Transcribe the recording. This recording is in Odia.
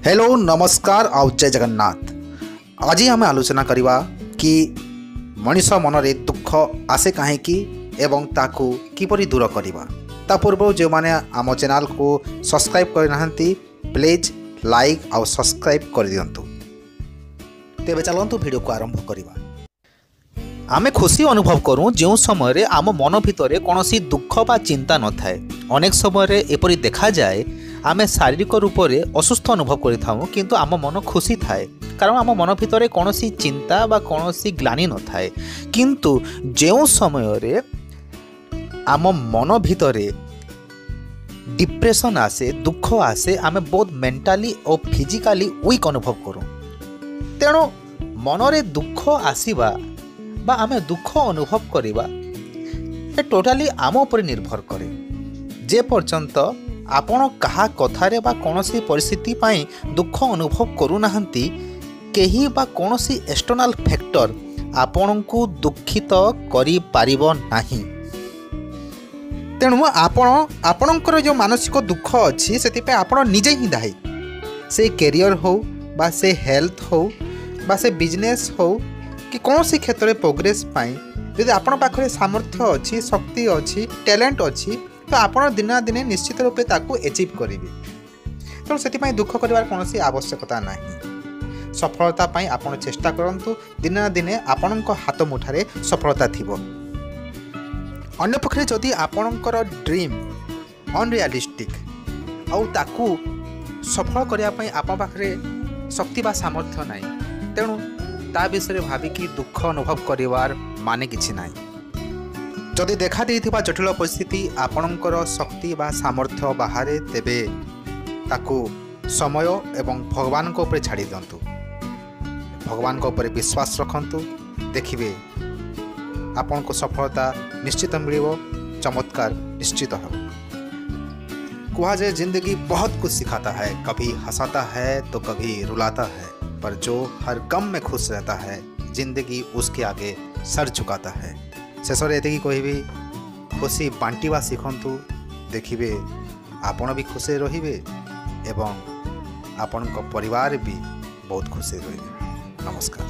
ହ୍ୟାଲୋ, ନମସ୍କାର ଆଉ ଜୟ ଜଗନ୍ନାଥ। ଆଜି ଆମେ ଆଲୋଚନା କରିବା କି ମଣିଷ ମନରେ ଦୁଃଖ ଆସେ କାହିଁକି ଏବଂ ତାକୁ କିପରି ଦୂର କରିବା। ତା ପୂର୍ବରୁ ଯେଉଁମାନେ ଆମ ଚ୍ୟାନେଲକୁ ସବସ୍କ୍ରାଇବ୍ କରିନାହାନ୍ତି, ପ୍ଲିଜ୍ ଲାଇକ୍ ଆଉ ସବସ୍କ୍ରାଇବ୍ କରିଦିଅନ୍ତୁ। ତେବେ ଚାଲନ୍ତୁ ଭିଡ଼ିଓକୁ ଆରମ୍ଭ କରିବା। ଆମେ ଖୁସି ଅନୁଭବ କରୁ ଯେଉଁ ସମୟରେ ଆମ ମନ ଭିତରେ କୌଣସି ଦୁଃଖ ବା ଚିନ୍ତା ନଥାଏ। ଅନେକ ସମୟରେ ଏପରି ଦେଖାଯାଏ, ଆମେ ଶାରୀରିକ ରୂପରେ ଅସୁସ୍ଥ ଅନୁଭବ କରିଥାଉ, କିନ୍ତୁ ଆମ ମନ ଖୁସି ଥାଏ, କାରଣ ଆମ ମନ ଭିତରେ କୌଣସି ଚିନ୍ତା ବା କୌଣସି ଗ୍ଲାନି ନଥାଏ। କିନ୍ତୁ ଯେଉଁ ସମୟରେ ଆମ ମନ ଭିତରେ ଡିପ୍ରେସନ୍ ଆସେ, ଦୁଃଖ ଆସେ, ଆମେ ବହୁତ ମେଣ୍ଟାଲି ଓ ଫିଜିକାଲି ୱିକ୍ ଅନୁଭବ କରୁ। ତେଣୁ ମନରେ ଦୁଃଖ ଆସିବା ବା ଆମେ ଦୁଃଖ ଅନୁଭବ କରିବା ଏ ଟୋଟାଲି ଆମ ଉପରେ ନିର୍ଭର କରେ। ଯେ ପର୍ଯ୍ୟନ୍ତ ଆପଣ କାହା କଥାରେ ବା କୌଣସି ପରିସ୍ଥିତି ପାଇଁ ଦୁଃଖ ଅନୁଭବ କରୁନାହାନ୍ତି, କେହି ବା କୌଣସି ଏକ୍ସଟର୍ନାଲ୍ ଫ୍ୟାକ୍ଟର ଆପଣଙ୍କୁ ଦୁଃଖିତ କରିପାରିବ ନାହିଁ। ତେଣୁ ଆପଣ ଆପଣଙ୍କର ଯେଉଁ ମାନସିକ ଦୁଃଖ ଅଛି, ସେଥିପାଇଁ ଆପଣ ନିଜେ ହିଁ ଦାୟୀ। ସେ କ୍ୟାରିୟର ହେଉ ବା ସେ ହେଲ୍ଥ ହେଉ ବା ସେ ବିଜନେସ୍ ହେଉ କି କୌଣସି କ୍ଷେତ୍ରରେ ପ୍ରୋଗ୍ରେସ୍ ପାଇଁ ଯଦି ଆପଣଙ୍କ ପାଖରେ ସାମର୍ଥ୍ୟ ଅଛି, ଶକ୍ତି ଅଛି, ଟ୍ୟାଲେଣ୍ଟ ଅଛି, ତ ଆପଣ ଦିନେ ନା ଦିନେ ନିଶ୍ଚିତ ରୂପେ ତାକୁ ଏଚିଭ୍ କରିବେ। ତେଣୁ ସେଥିପାଇଁ ଦୁଃଖ କରିବାର କୌଣସି ଆବଶ୍ୟକତା ନାହିଁ। ସଫଳତା ପାଇଁ ଆପଣ ଚେଷ୍ଟା କରନ୍ତୁ, ଦିନେ ନା ଦିନେ ଆପଣଙ୍କ ହାତ ମୁଠାରେ ସଫଳତା ଥିବ। ଅନ୍ୟପକ୍ଷରେ ଯଦି ଆପଣଙ୍କର ଡ୍ରିମ୍ ଅନରିଆଲିଷ୍ଟିକ୍ ଆଉ ତାକୁ ସଫଳ କରିବା ପାଇଁ ଆପଣଙ୍କ ପାଖରେ ଶକ୍ତି ବା ସାମର୍ଥ୍ୟ ନାହିଁ, ତେଣୁ ତା ବିଷୟରେ ଭାବିକି ଦୁଃଖ ଅନୁଭବ କରିବାର ମାନେ କିଛି ନାହିଁ। ଯଦି ଦେଖା ଦେଇଥିବା ଜଟିଳ ପରିସ୍ଥିତି ଆପଣଙ୍କର ଶକ୍ତି ବା ସାମର୍ଥ୍ୟ ବାହାରେ, ତେବେ ତାକୁ ସମୟ ଏବଂ ଭଗବାନଙ୍କ ଉପରେ ଛାଡ଼ି ଦିଅନ୍ତୁ। ଭଗବାନଙ୍କ ଉପରେ ବିଶ୍ୱାସ ରଖନ୍ତୁ, ଦେଖିବେ ଆପଣଙ୍କୁ ସଫଳତା ନିଶ୍ଚିତ ମିଳିବ, ଚମତ୍କାର ନିଶ୍ଚିତ ହେବ। କୁହାଯାଏ, जिंदगी बहुत कुछ सिखाता है, कभी हंसाता है तो कभी रुलाता है, पर जो हर गम में खुश रहता है, जिंदगी उसके आगे सर झुकाता है। ଶେଷରେ ଏତିକି କହିବି, ଖୁସି ବାଣ୍ଟିବା ଶିଖନ୍ତୁ, ଦେଖିବେ ଆପଣ ବି ଖୁସିରେ ରହିବେ ଏବଂ ଆପଣଙ୍କ ପରିବାର ବି ବହୁତ ଖୁସିରେ ରହିବେ। ନମସ୍କାର।